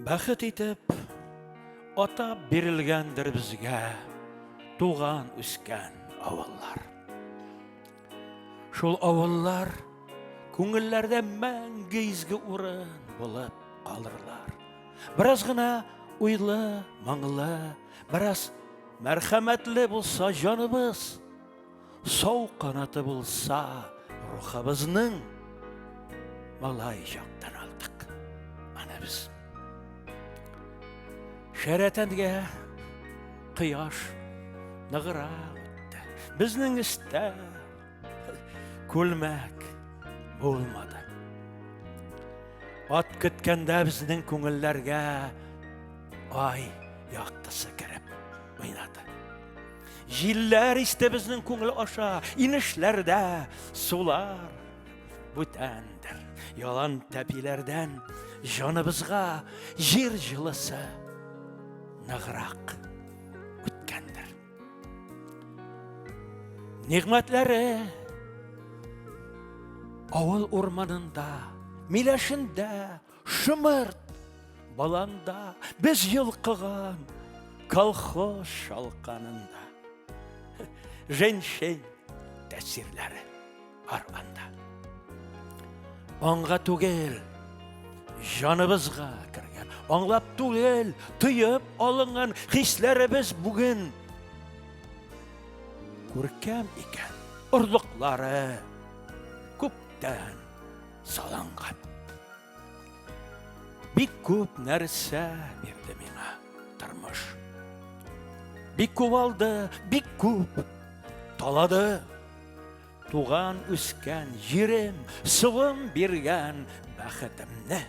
Бәхет итеп атап бирелгәндер безгә туган үскән авыллар. Шул авыллар күңелләрдә мәңге изге урын булып калырлар. Бераз гына уйлы, моңлы, бераз мәрхәмәтле булса җаныбыз, Сау канаты булса рухыбызның, малай чактан алдык аны без. Шәрәтәнгә кояш ныграк үтте. Безнең өстә күлмәк булмады. Ат көткәндә безнең күңелләргә ай яктысы кереп уйнады. Җилләр исте безнең күңел аша, инешләрдә сулар бүтәндер. Ялан тәпиләрдән җаныбызга җир җылысы ныграк үткәндер. Нигъмәтләре авыл урманында, миләшендә, Шымырт баланда без йолкыган колхоз шалканында. Женьшень тәэсирләре бар анда. Аңга түгел, җаныбызга кергән, аңлап түгел, тоеп алынган хисләребез бүген күркәм икән. Орлыклары күптән салынган. Бик күп нәрсә бирде миңа тормыш. Бик күп алды, бик күп талады. Туган үскән җирем, суым биргән бәхетемне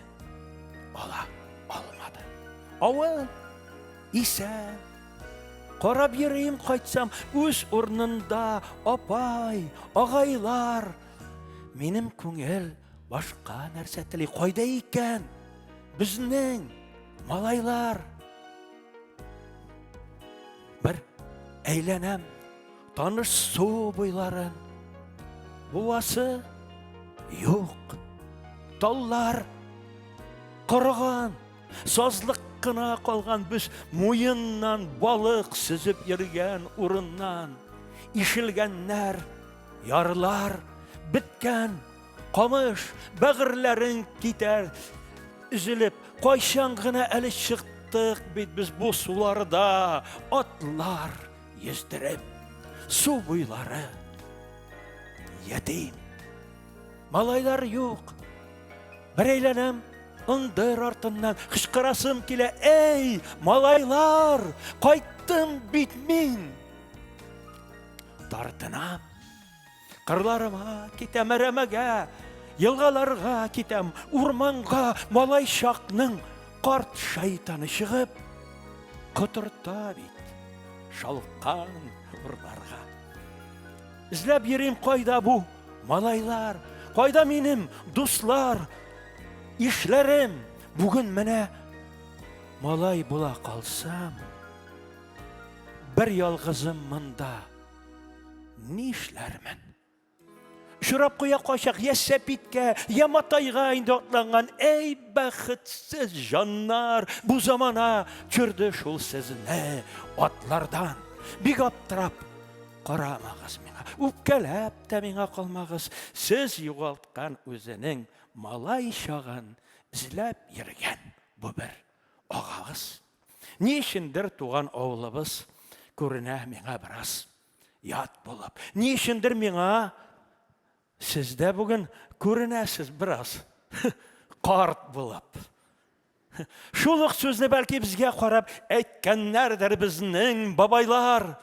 ала алмады. Авыл исән. Карап йөрим кайтсам, үз урынында апай, агайлар. Минем күңел башка нәрсә тели. Кайда икән безнең малайлар? Бер әйләнәм таныш су буйларын. Буасы юк. Таллар корыган, сазлык кына калган без муеннан балык сөзеп йөргән урыннан ишелгәннәр Ярлар беткән, камыш бәгырьләрең китәр өзелеп. Кайчан гына әле чыктык бит без бу суларда атлар йөздереп. Су буйлары ятим. Малайлар юк. Бер әйләнәм ындыр артыннан, кычкырасым килә, эй, малайлар, кайттым бит мин. Тартынам. Кырларыма китәм, әрәмәгә, елгаларга китәм, урманга малай чакның карт шайтаны чыгып, котырта бит шалкан урларга. Эзләп йөрим, кайда бу малайлар, кайда минем дуслар, ишләрем. Бүген менә малай була калсам, Бер ялгызым монда нишләрмен? Очрап куя кайчак я сәпиткә, я матайга инде атланган. Әй, бәхетсез җаннар, бу замана төшерде шул сезне атлардан. Бик аптырап карамагыз миңа, үпкәләп тә миңа калмагыз. Сез югалткан үзенең малай чагын эзләп йөргән бу бер агагыз. Ни өчендер туган авылыбыз күренә миңа бераз ят булып. Ни өчендер миңа сез дә бүген күренәсез бераз карт булып. Шул ук сүзне бәлки безгә карап әйткәннәрдер безнең бабайлар.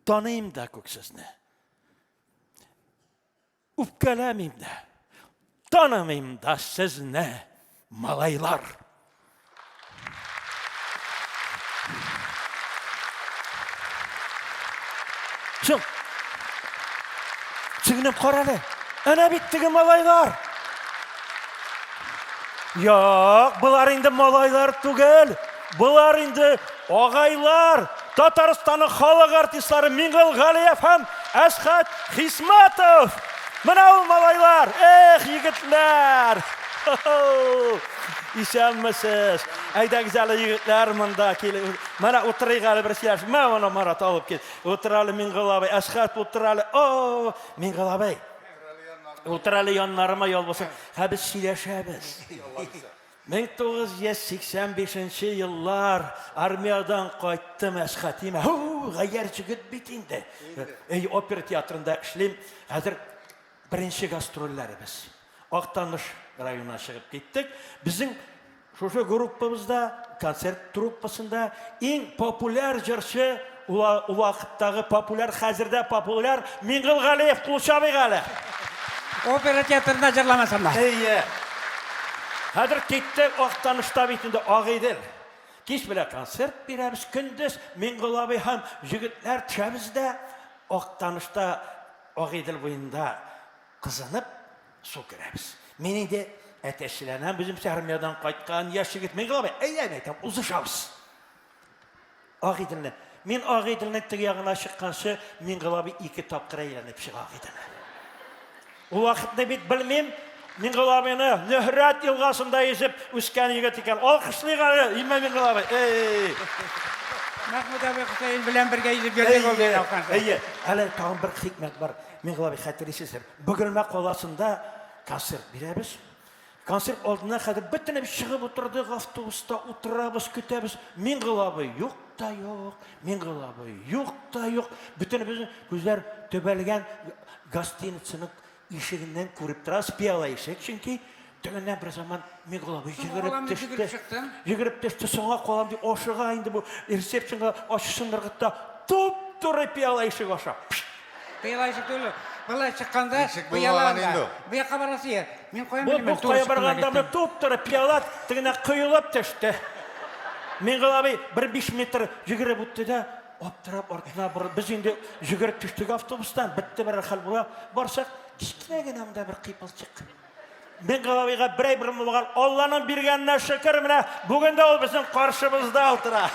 Таныйм да күк сезне. Үпкәләмим дә, танымыйм да сезне, малайлар. Соң, сеңлем, кара әле, әнә бит теге малайлар. Юк, болар инде малайлар түгел. Болар инде агайлар, Татарстанның халык артистлары Миңгол Галиев һәм Әсхәт Хисмәтов. Менә ул малайлар! Эх, егетләр! Исәнмесез. Әйдәгез әле, егетләр, монда килеп. Менә утырыйк әле бер сөйләшеп. Мә моны, Марат, алып кил. Утыр әле, Миңгол абый. Әсхәт, утыр әле. О, Миңгол абый. Утыр әле яннарыма, ял булсын. Һә без сөйләшәбез. 1985 еллар армиядән кайттым, Әсхәтимә. Һу, гаярь җегет бит инде. Әй, опера театрында эшлим. Хәзер беренче гастрольләребез. Актаныш районына чыгып киттек. Безнең шушы группабызда, концерт труппасында иң популяр җырчы ул вакыттагы популяр, хәзер дә популяр Миңгыл Галиев, кул чабыйк әле. Опера театрында җырламасам да. Әйе. Хәзер киттек Актанышта бит инде Агыйдел. Кич белән концерт бирәбез, көндез Миңгол абый һәм җегетләр төшәбез дә Актанышта Агыйдел буенда кызынып су керәбез. Мин инде әтәчләнәм, үземчә армиядән кайткан яшь егет. Миңгол абый, әйдә, мин әйтәм, узышабыз. Агыйделне. Мин Агыйделнең теге ягына чыкканчы, Миңгол абый ике тапкыр әйләнеп чыга Агыйделне. Ул вакытны бит белмим, Миңгол абыйны Нөһрәт елгасында йөзеп үскән егет икән. Алкышлыйк әле, имә Миңгол абый. Эй! Мәхмүт абый Хөсәен белән бергә йөзеп йөрдек ул дигән алканчы. Әйе, әле тагын бер хикмәт бар. Миңгол абый, хәтерлисездер. Бөгелмә каласында концерт бирәбез. Концерт алдына хәзер бөтенебез чыгып утырдык, автобуста утырабыз, көтәбез. Миңгол абый юк та юк, Миңгол абый юк та юк. Бөтенебезнең күзләр төбәлгән гостиницаның ишегеннән күреп торабыз, пыяла ишек чөнки. Тегеннән бер заман Миңгол абый йөгереп төште. Йөгереп төште, соңга калам дип ашыга инде бу ресепшнга ачышын ыргытта туп-туры пыяла ишек аша. Пыяла ишек түгел. Болай чыкканда Ишек пыяла булмаган инде ул. Бу якка барасы я. Мин каян Бу белим, бу туры кая чыктым да барганда киттем. менә туп-туры пыяла тегенә коелып төште. Миңгол абый бер 5 метр йөгереп үтте дә, аптырап артына борылып, без инде йөгереп төштек автобустан, бетте берәр хәл була. Барсак, кечкенә генә монда бер кыйпылчык. Миңгол абыйга бер әйбер булмаган, Алланың биргәненә шөкер, менә бүген дә ул безнең каршыбызда утыра.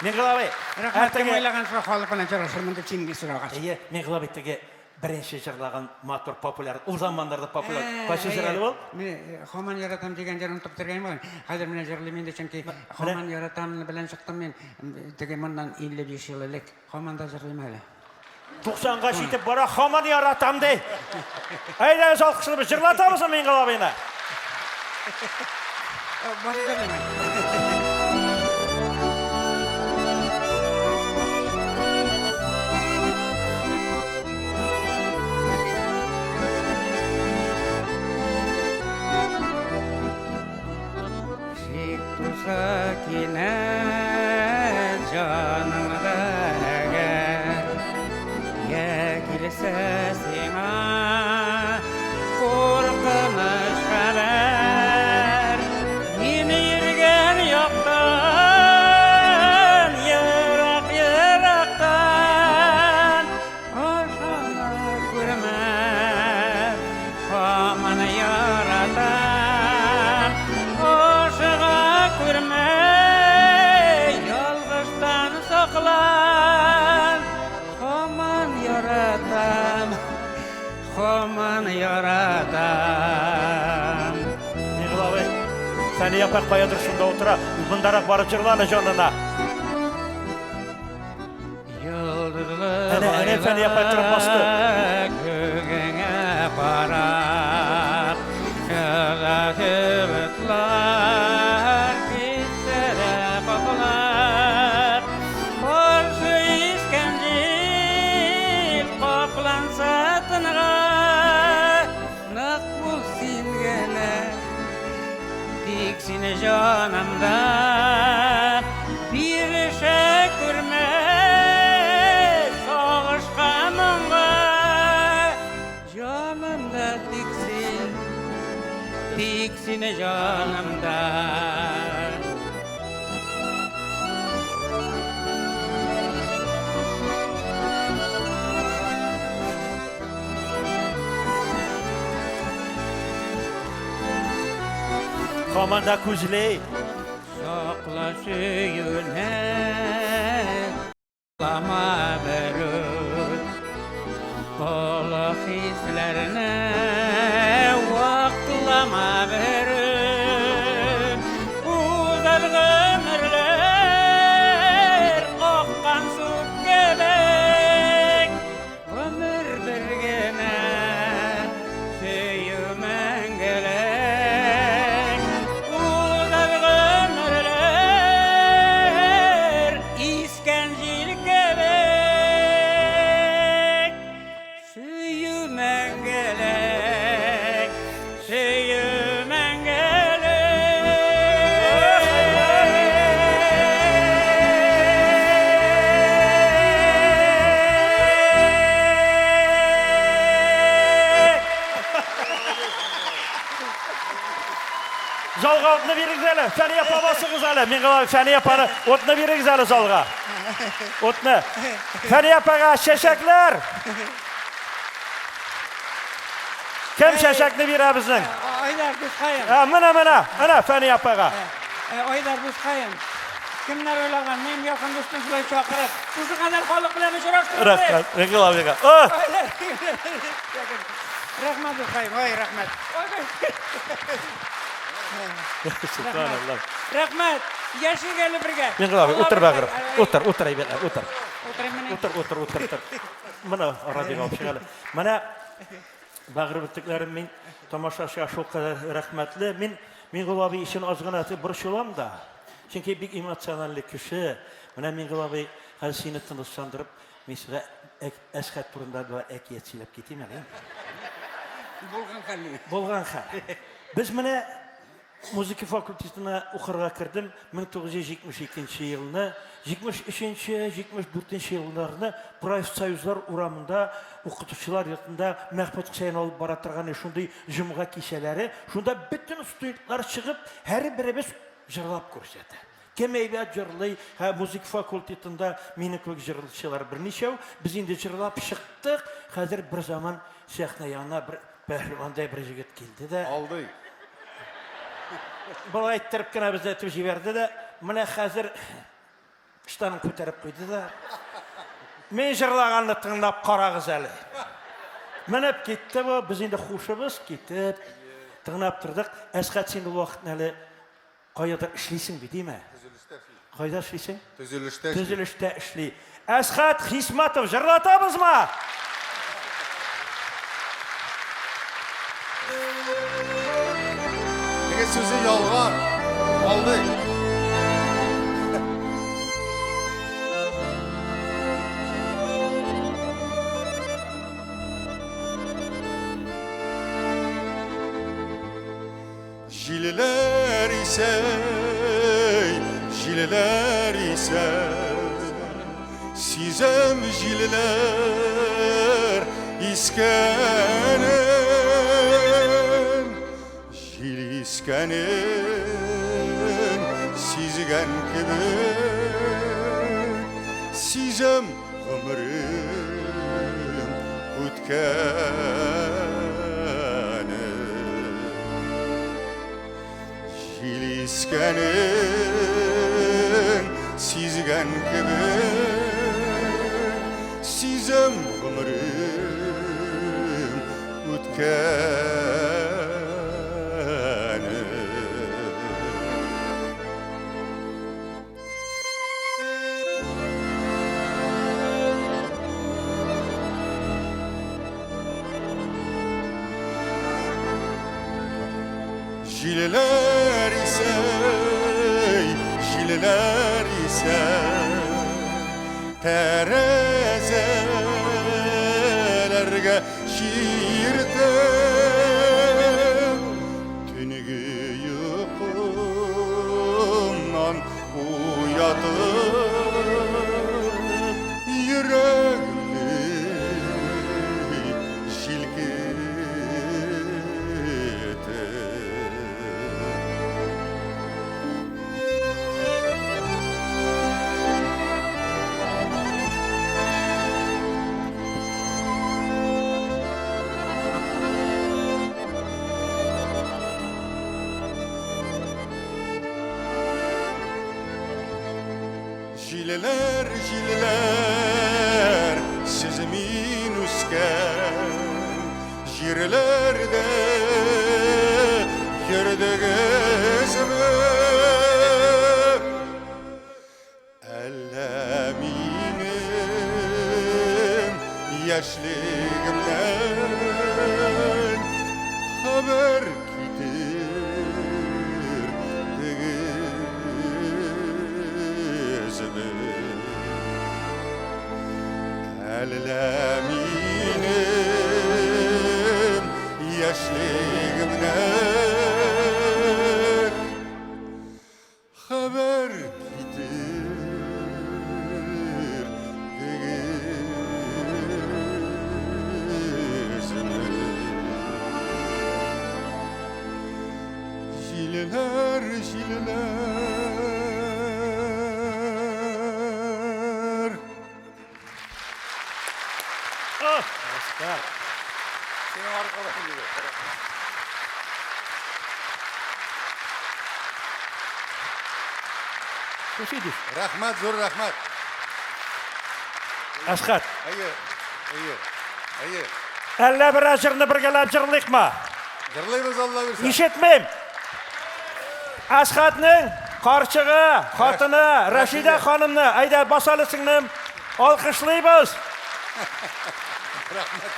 Миңгол абый, Рәхмәт, кем уйлаган шул халык белән очрашырмын дип син сорагач. Әйе, Миңгол абый теге беренче җырлаган матур популяр, ул заманнарда популяр. Кайсы җыр әле ул? Мин Хаман яратам дигән җырны онытып бетергәнем бар. Хәзер менә җырлыйм инде, чөнки Хаман яратам белән чыктым мин теге моннан 55 ел элек. Хаман да җырлыйм әле. 90-га җитеп бара, хаман яратам ди. Әйдәгез алкышлыйбыз, җырлатабызмы Миңгол абыйны? Башы җырлыйм. Шик туса кинәт җаныңда әгәр, Я килсә сиңа куркыныч хәбәр, Мин йөргән яктан, ерак-ерактан, Ашана күрмә, һаман яратам. Ашыга күрмә, ялгыштан саклан. Һаман яратам, һаман яратам. Миңгол абый, Сәния апа каядыр шунда утыра. Мондарак барып җырла әле җанына. Йолдызлы Әнә, әнә Фәния апай торып басты. Күгеңә карап, Кыза болытлар китсә дә каплап, Каршы искән җил капланса тынга, Нык бул син генә. Тик сине җанымда бирешә күрмә сагышка моңга җанымда тик син тик сине җанымда. Һаман да күзли. Сакла сөюне, саклама берүк. Олы хисләрне ваклама берүк. мәңгелек, сөю мәңгелек. Залга утны бирегез әле. Фәния апа басыгыз әле. Миңгол абый, Фәния апаны утны бирегез әле залга. Утны. Фәния апага чәчәкләр. Кем чәчәкне бирә безнең? Айдар дускаем. Ә, менә, менә, менә Фәния апага. Айдар дускаем. Кемнәр уйлаган, минем якын дустым шулай чакырып, шушы кадәр халык белән очраштырды. Рәхмәт, Миңгол абыйга. О! Рәхмәт, дускаем, ой, рәхмәт. Субханалла. Рәхмәт. Яшик әле бергә. Миңгол абый, утыр бәгырем. Утыр, утыр әйбәтләп, утыр. Утырыйм менә. Утыр, утыр, утыр, утыр. Менә радиога алып чык әле. Менә бәгырь бөртекләрем мин тамашачыга шулкадәр рәхмәтле. Мин Миңгол абый өчен аз гына борчылам да. Чөнки бик эмоциональле кеше. Менә Миңгол абый, хәзер сине тынычландырып, мин сезгә Әсхәт турында бер әкият сөйләп китим әле. Булган хәл. Булган хәл. Без менә музыка факультетына укырга кердем 1972 елны, 73-нче, 74 елларны профсоюзлар урамында укытучылар йортында Мәхмүт Хөсәен алып бара торган шундый җомга кичәләре, шунда бөтен студентлар чыгып, һәрберебез җырлап күрсәтә. Кем әйбәт җырлый, һә музыка факультетында минем кебек җырчылар берничәү. Без инде җырлап чыктык. Хәзер бер заман сәхнә янына бер пәһлевандай бер җегет килде дә. Алдый. Болай иттереп кенә безне этеп җибәрде дә, менә хәзер штанын күтәреп куйды да. Мин җырлаганны тыңлап карагыз әле. Менеп китте бу, без инде хушыбыз китеп, тыңлап тордык. Әсхәт, син ул вакытны әле каядыр эшлисең бит, димә? Төзелештә эшли. Кайда эшлисең? Төзелештә эшли. Төзелештә эшли. Әсхәт Хисматов җырлатабызмы? Теге сүзе ялган. Алдый. Җилләр исә, җилләр исә, сизәм җилләр искәнен, җил искәнен сизгән кебек, сизәм гомерем үткәнен. Җил искәнен сизгән кебек, сизәм гомерем үткәнен. Җилләр исә, җилләр исә, тәрәзәләргә чиртеп, төнге йокымнан уятып, йөрәгемне җилкетеп. Җилләр, җилләр, сез мин үскән җирләрдә йөрдегезме? Әллә минем яшьлегемнән хәбәр китердегезме? Әллә минем Җилләр, җилләр. Синең аркадан килә. Рәхмәт, зур рәхмәт. Әсхәт. Әйе, әйе, әйе. Әллә берәр җырны бергәләп җырлыйкмы? Җырлыйбыз, Алла бирсә. Ишетмим. Әсхәтнең карчыгы, хатыны Рәшидә ханымны, әйдә, бас әле сеңлем, алкышлыйбыз.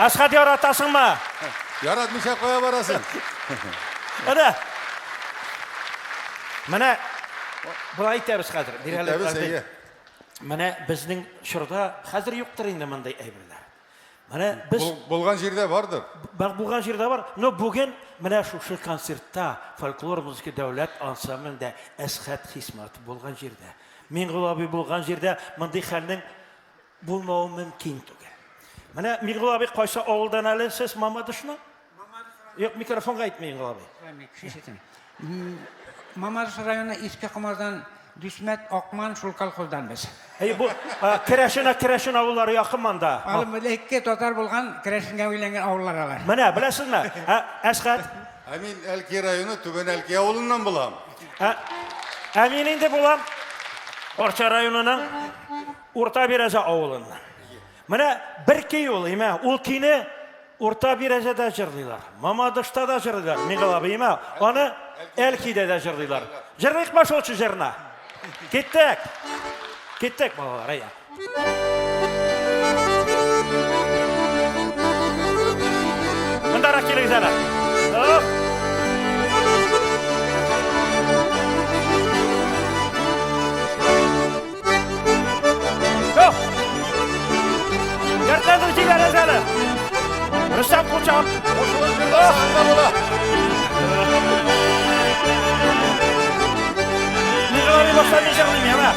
Әсхәт яратасыңмы? Яратмыйча кая барасың? Әнә. Менә болай итәбез хәзер. Бирәле. Итәбез, әйе. Менә безнең чорда хәзер юктыр инде мондый әйберләр. Менә без Булган җирдә бардыр. Бар булган җирдә бар. Но бүген менә шушы концертта фольклор музыка дәүләт ансамблендә Әсхәт Хисматов булган җирдә, Миңгол абый булган җирдә мондый хәлнең булмавы мөмкин түгел. Менә Миңгол абый кайсы авылдан әле сез Мамадышның? Юк, микрофонга әйт, Миңгол абый. Мамадыш районы Иске Комазан Дүсмәт Акман шул колхоздан без. Әй, бу керәшен, керәшен авыллары якын монда. Алым элекке татар булган керәшенгә өйләнгән авыллар алар. Менә, беләсезме? Ә, Әсхәт? Ә мин Әлки районы Түбән Әлки авылыннан булам. Ә, ә мин инде булам Арча районының Урта Бирәзә авылыннан. Менә бер көй ул, имә, ул көйне Урта Бирәзәдә җырлыйлар, Мамадышта да җырлыйлар, Миңгол абый, имә, аны Әлкидә дә җырлыйлар. Җырлыйкмы шул җырны? Киттек! Киттек, балалар, әйдә. Мондарак килегез әле. Оп! Юк! Дәртләндереп җибәрәбез әле. Рөстәм кул чабып. Кушылып җырласагыз да була. Миңа башта мин җырлыйм, яме.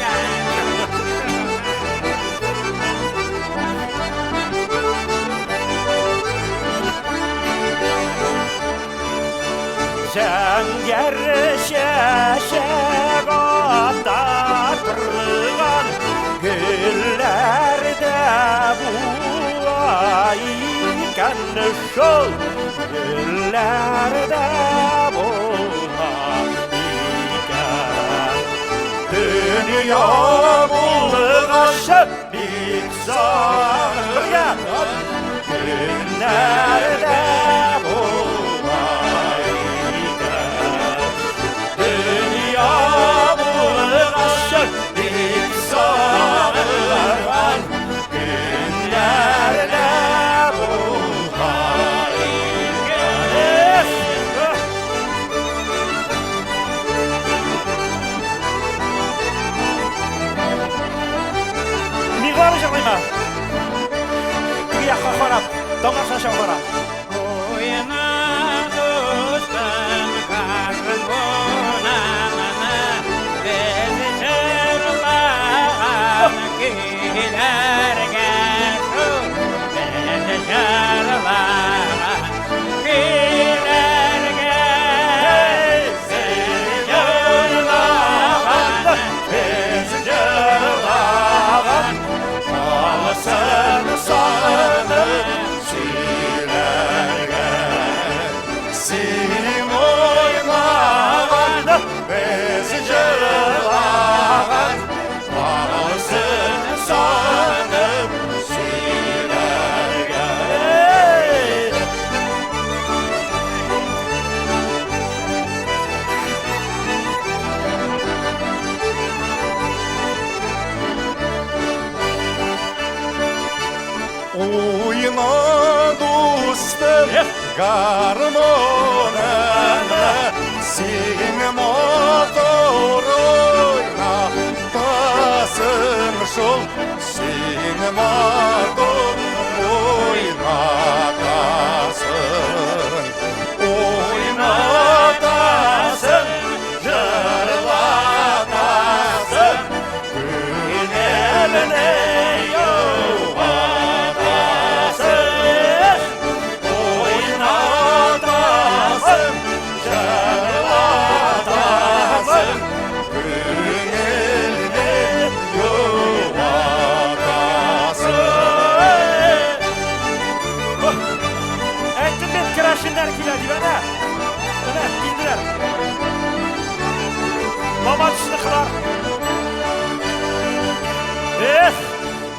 Зәңгәр чәчәк ата торган гөлләр дә була икән шул гөлләр дә була икән. Дөнья булгач бик сагынган көннәр дә була икән. Дөнья булгач бик сагынган көннәр дә була икән. Миңа җырлыймы? Теге якка карап, тамашачы карап. Уйна, дустым, гармуныңны, без җырлаган көйләргә шул, без җырлаган көйләргә. Без җырлаган, без җырлаган, Алсын сагынып сөйләргә. Син уйнаган, без җырлаган, Алсын сагынып сөйләргә. Уйна, дустым, гармоныңны, син матур уйнатасың шул, син матур уйнатасың. Уйнатасың, җырлатасың, күңелне юатасың. Уйнатасың, җырлатасың, Керәшеннәр килә дип, әнә. Әнә, килделәр. Мамадышныкылар. Эх,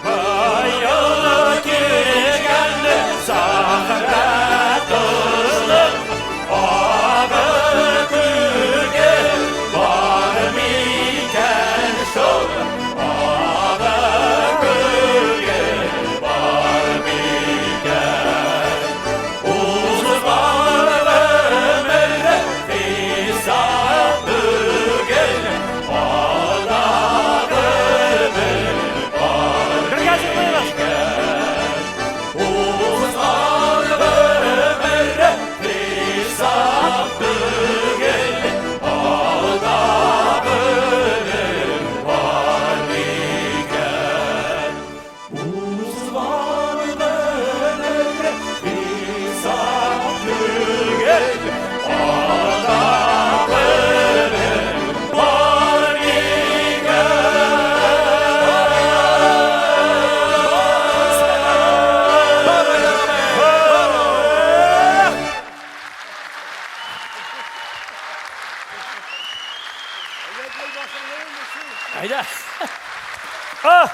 быел килгән сахра тозлы агы күге бар микән шул агы күге бар микән узган гомер хисап түгел алдагы бер бар Бергә җырлыйбыз. Узган гомер хисап түгел алдагы бер бар микән Узган гомер хисап түгел алдагы бер бар микән Әйдә. А!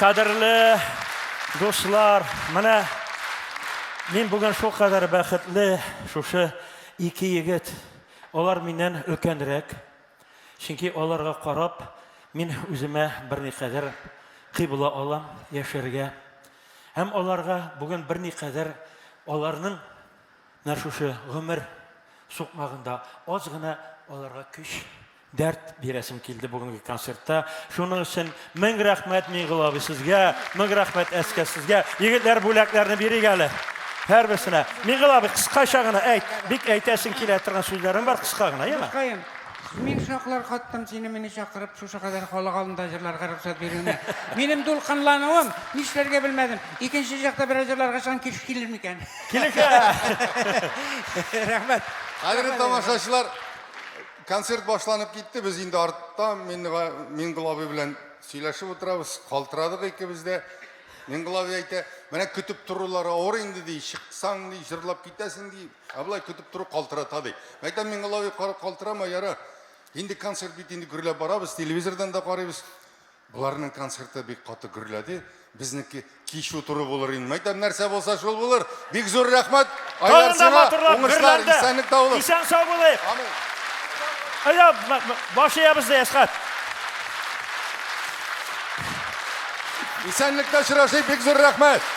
Кадерле дуслар, менә мин бүген шулкадәр бәхетле, шушы ике егет, алар миннән өлкәнрәк. Чөнки аларга карап, мин үземә берникадәр кыйбла алам яшәргә. Һәм аларга бүген берникадәр аларның менә шушы гомер сукмагында аз гына аларга көч, дәрт бирәсем килде бүгенге концертта. Шуның өчен мең рәхмәт Миңгол абый сезгә, мең рәхмәт Әскә сезгә. Егетләр, бүләкләрне бирик әле. Һәрберсенә. Миңгол абый, кыскача гына әйт. Бик әйтәсең килә торган сүзләрең бар, кыска гына, яме? Дускаем, мин шаклар каттым сине мине чакырып шушы кадәр халык алдында җырларга рөхсәт бирүеңә. Минем дулкынлануым, нишләргә белмәдем. Икенче җакта берәр җырларга чыккан кеше килер микән? Килешә. Рәхмәт. Кадерле тамашачылар, концерт башланып китте. Без инде артта Миңгол абый белән сөйләшеп утырабыз. Калтырадык икебез дә. Миңгол абый әйтә, менә көтеп торулары авыр инде ди, чыксаң ди, җырлап китәсең ди. Ә болай көтеп тору калтырата ди. Әйтәм, Миңгол абый, калтырама, ярар. Инде концерт бит инде гөрләп барабыз, телевизордан да карыйбыз. Боларның концерты бик каты гөрләде. Безнеке кич утыру булыр инде. Мәйтәм, нәрсә булса шул булыр. Бик зур рәхмәт. Айдар сиңа уңышлар, исәнлек табылыр. Исән сау булыйк. Амин. Әйдә, баш иябез дә, Әсхәт. Исәнлектә очрашыйк, бик зур рәхмәт.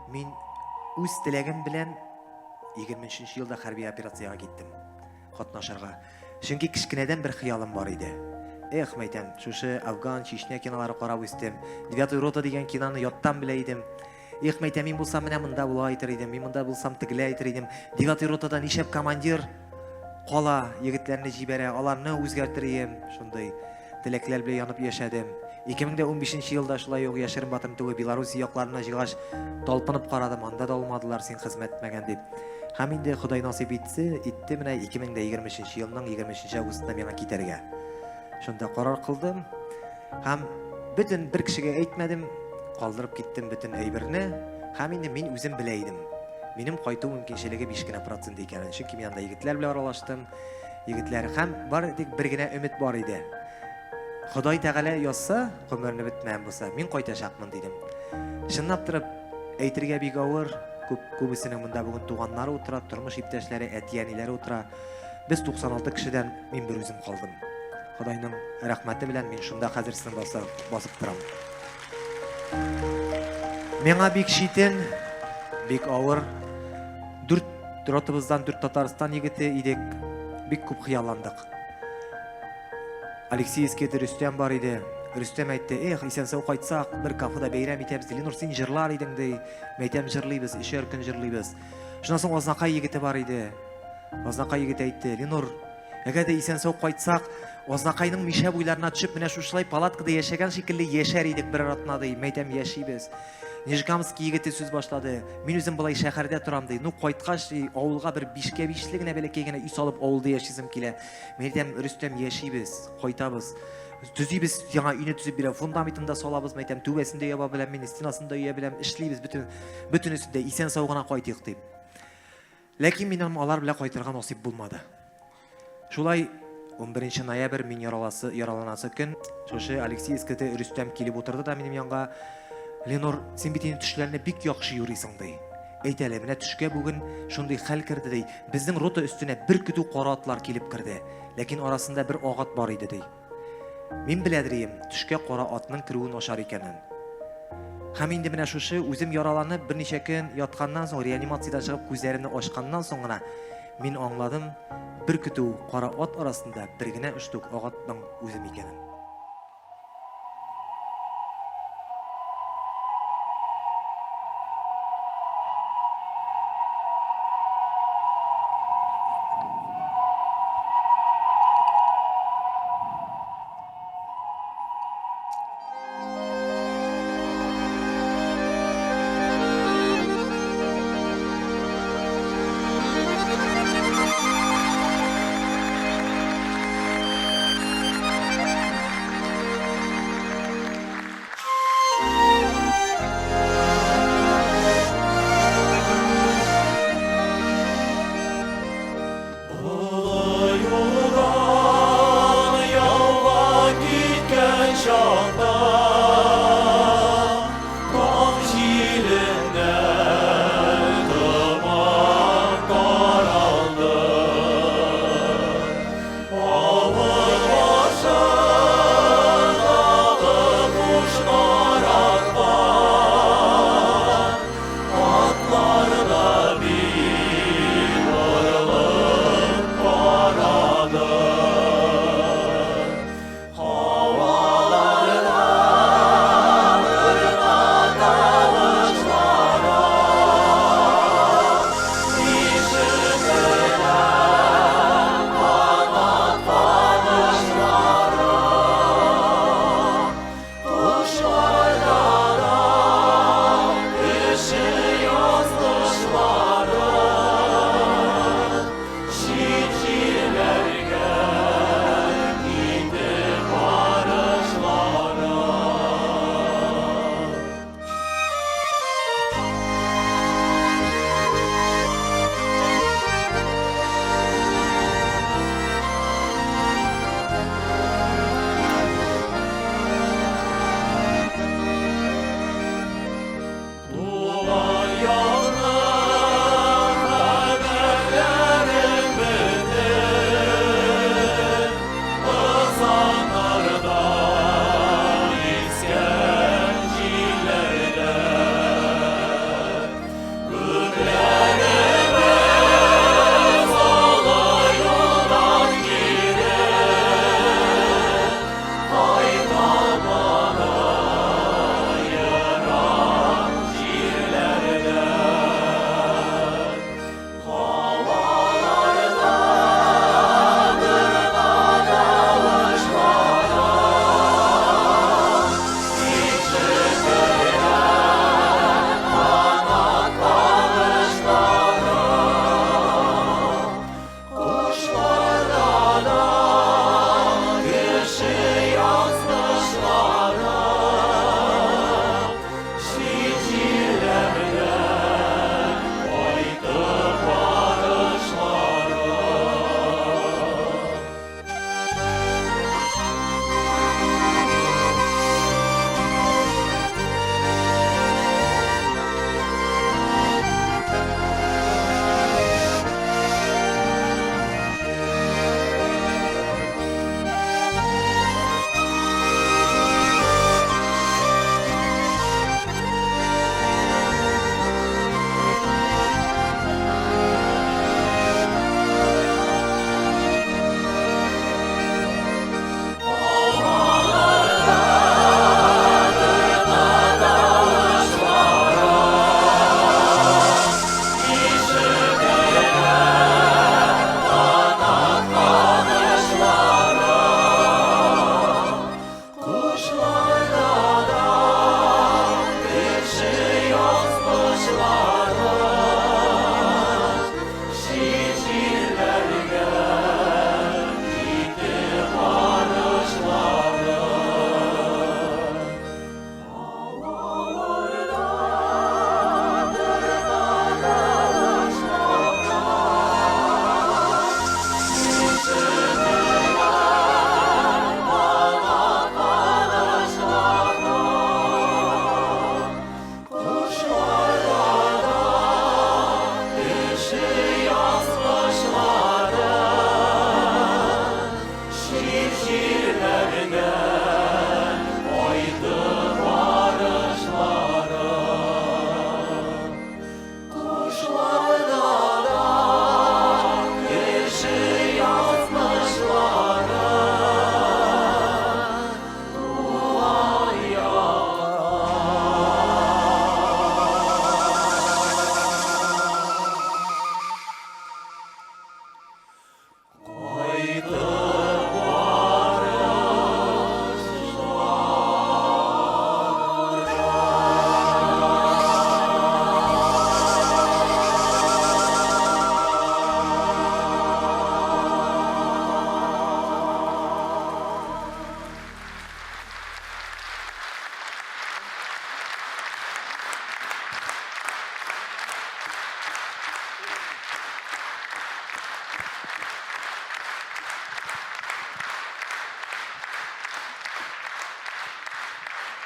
Мин үз теләгем белән 23 елда хәрби операциягә киттем. Катнашырга. Чөнки кечкенәдән бер хыялым бар иде. Эх, мәйтәм, шушы Афган, Чечня кинолары карап үстем. Девятый рота дигән киноны яттан белә идем. Эх, мәйтәм, мин булсам менә монда була әйтер идем, мин монда булсам тегеләй әйтер идем. Девятый ротада нишләп командир кала, егетләрне җибәрә, аларны үзгәртер идем. Шундый теләкләр белән янып яшәдем. 2015 елда шулай ук яшерен батырым түгел, Белоруссия якларына җыйгач, талпынып карадым, анда да алмадылар, син хезмәт итмәгән дип. Һәм инде Ходай насыйп итсе, итте менә 2023 елның 23 августында миңа китәргә. Шунда карар кылдым. Һәм Бөтен бер кешегә әйтмәдем, калдырып киттем бөтен әйберне. Һәм инде мин үзем белә идем. Минем кайту мөмкинчелеге 5 кенә процент икәнен. Чөнки мин анда егетләр белән аралаштым. Егетләр һәм бары тик бер генә өмет бар иде. Ходай Тәгалә язса, гомерне бетмәгән булса, мин кайтачакмын дидем. Чынлап торып әйтергә бик авыр. Күп күбесенең монда бүген туганнары утыра, тормыш иптәшләре, әти-әниләре утыра. Без 96 кешедән мин бер үзем калдым. Ходайның рәхмәте белән мин шунда хәзер сезнең баса, басып торам. Миңа бик читен, бик авыр. Дүрт ротыбыздан дүрт Татарстан егете идек. Бик күп хыялландык. Алексеевскийда Рөстәм бар иде. Рөстәм әйтте, эх, исән-сау кайтсак, бер кафеда бәйрәм итәбез. Ленур, син җырлар идең, ди. Мәйтәм, җырлыйбыз, өчәр көн җырлыйбыз. Шуннан соң Азнакай егете бар иде. Азнакай егете әйтте, Ленур, әгәр дә исән-сау кайтсак, Азнакайның Мишә буйларына төшеп, менә шушылай палаткада яшәгән шикелле яшәр идек берәр атна, ди. Мәйтәм, яшибез. Нижегамский егете сүз башлады. Мин үзем болай шәһәрдә торам, ди. Ну, кайткач, ди, авылга бер бишкә бишле генә бәләкәй генә өй салып авылда яшисем килә. Мин әйтәм, Рөстәм, яшибез, кайтабыз. Төзибез, яңа өйне төзеп бирәм, фундаментын да салабыз, мәйтәм, түбәсен дә яба беләм, мин стенасын да өя беләм, эшлибез, бөтен, бөтенесен дә исән-сау гына кайтыйк, дип. Ләкин минем алар белән кайтырга насыйп булмады. Шулай 11 ноябрь мин яраласы, яраланасы көн, шушы Алексеевскида Рөстәм килеп утырды да минем янга. Ленор, син бит инде төшләрне бик яхшы юрыйсың, ди. Әйт әле, менә төшкә бүген шундый хәл керде, ди. Безнең рота өстенә бер көтү кара атлар килеп керде. Ләкин арасында бер ак ат бар иде, ди. Мин беләдрием, төшкә кара атның керүе начар икәнен. Һәм инде менә шушы үзем яраланып берничә көн ятканнан соң, реанимациядән чыгып күзләремне ачканнан соң гына мин аңладым, бер көтү кара ат арасында бер генә штук ак атның үзем икәнен.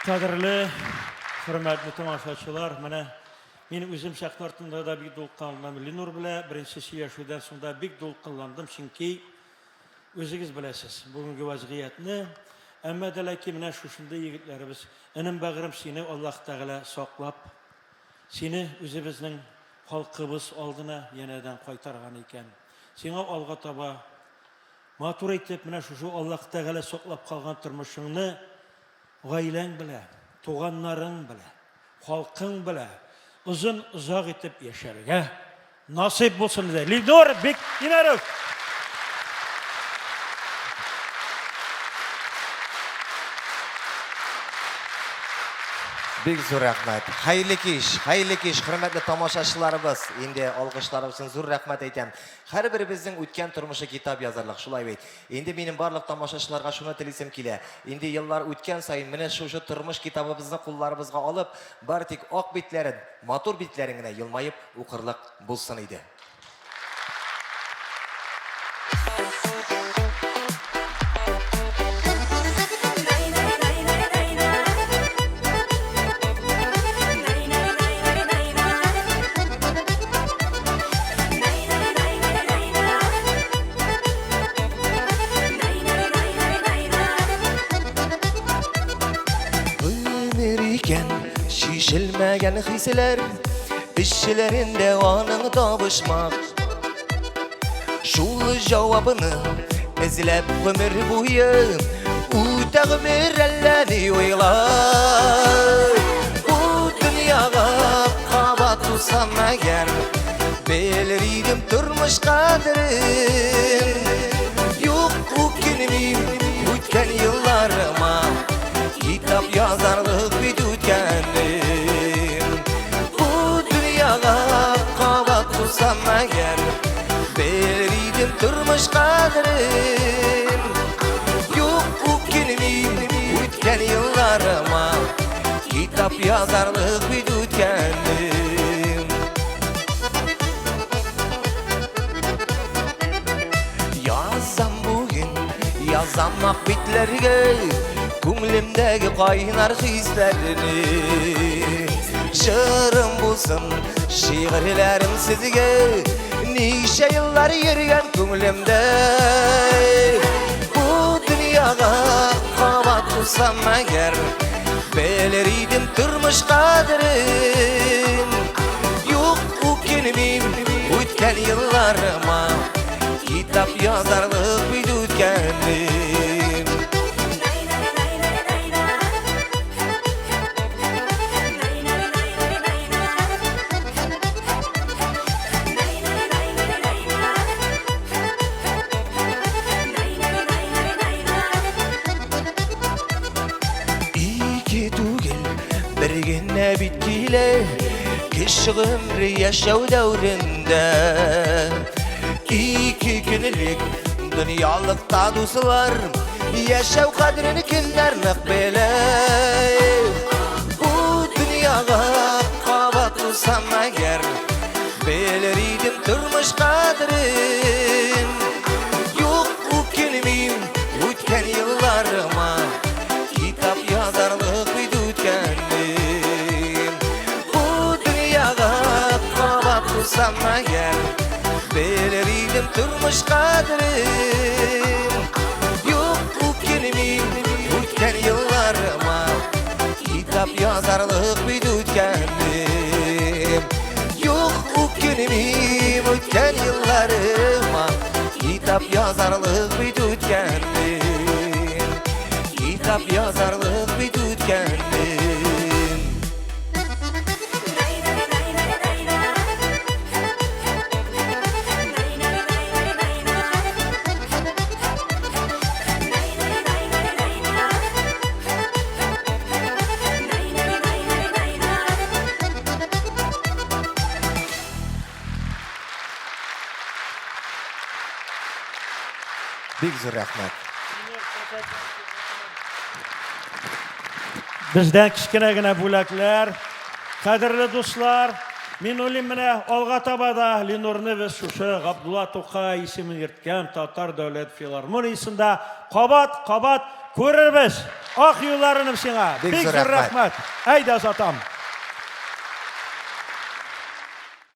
Кадерле, хөрмәтле тамашачылар, менә мин үзем сәхнә артында да бик дулкынландым. Ленур белән беренче сөйләшүдән соң да бик дулкынландым, чөнки үзегез беләсез бүгенге вазгыятьне. Әмма дә ләкин менә шушындый егетләребез, энем бәгырем, сине Аллаһ Тәгалә саклап, сине үзебезнең халкыбыз алдына янәдән кайтарган икән. Сиңа алга таба матур итеп менә шушы Аллаһ Тәгалә саклап калган тормышыңны гаиләң белә, туганнарың белә, халкың белә озын озак итеп яшәргә насыйп булсын диде. Линор Бектимеров. Бик зур рәхмәт. Хәерле кич, хәерле кич, хөрмәтле тамашачыларыбыз. Инде алкышларыбыз өчен зур рәхмәт әйтәм. Һәрберебезнең үткән тормышы китап язарлык, шулай бит? Инде минем барлык тамашачыларга шуны телисем килә, инде еллар үткән саен менә шушы тормыш китабыбызны кулларыбызга алып, бары тик ак битләрен, матур битләрен генә елмаеп укырлык булсын иде. Гомер икән чишелмәгән хисләр, Эшчеләрендә аның табышмак. Шул җавабны эзләп гомер буе Үтә гомер әллә ни уйлар. Бу дөньяга кабат тусам әгәр, Белер идем тормыш кадерен. Юк, үкенмим үткән елларыма, Китап язарлык бит үткәнем. Бу дөньяга кабат тусам әгәр, Белер идем тормыш кадерен. Юк, үкенмим үткән елларыма, Китап язарлык бит үткәнем. Язам бүген, язам ак битләргә Күңлемдәге кайнар хисләрне. Җырым булсын, шигырьләрем сезгә, Ничә еллар йөргән күңлемдә. Бу дөньяга кабат тусам әгәр, Белер идем тормыш кадерен. Юк, үкенмим үткән елларыма, Китап язарлык бит үткәнем. Ике түгел, бер генә бит килә Кеше гомре яшәү дәверендә. Ике көнлек дөньялыкта, дуслар, Яшәү кадерен кемнәр нык белә? Бу дөньяга кабат тусам әгәр, Белер идем тормыш кадерен. Юк, үкенмим үткән елларыма, Китап язарлык бит үткәнем. Бу дөньяга кабат тусам әгәр, Белер идем тормыш кадерен. Юк, үкенмим үткән елларыма, Китап язарлык бит үткәнем. Юк, үкенмим үткән елларыма, Китап язарлык бит үткәнем. Китап язарлык бит үткәнем. Бик зур рәхмәт. Бездән кечкенә генә бүләкләр. Кадерле дуслар, мин уйлыйм, менә алга таба да Ленурны без шушы Габдулла Тукай исемен йөрткән Татар дәүләт филармониясендә кабат-кабат күрербез. Ак юллар, энем, сиңа. Бик Бик зур зур рәхмәт. рәхмәт. Әйдә, озатам.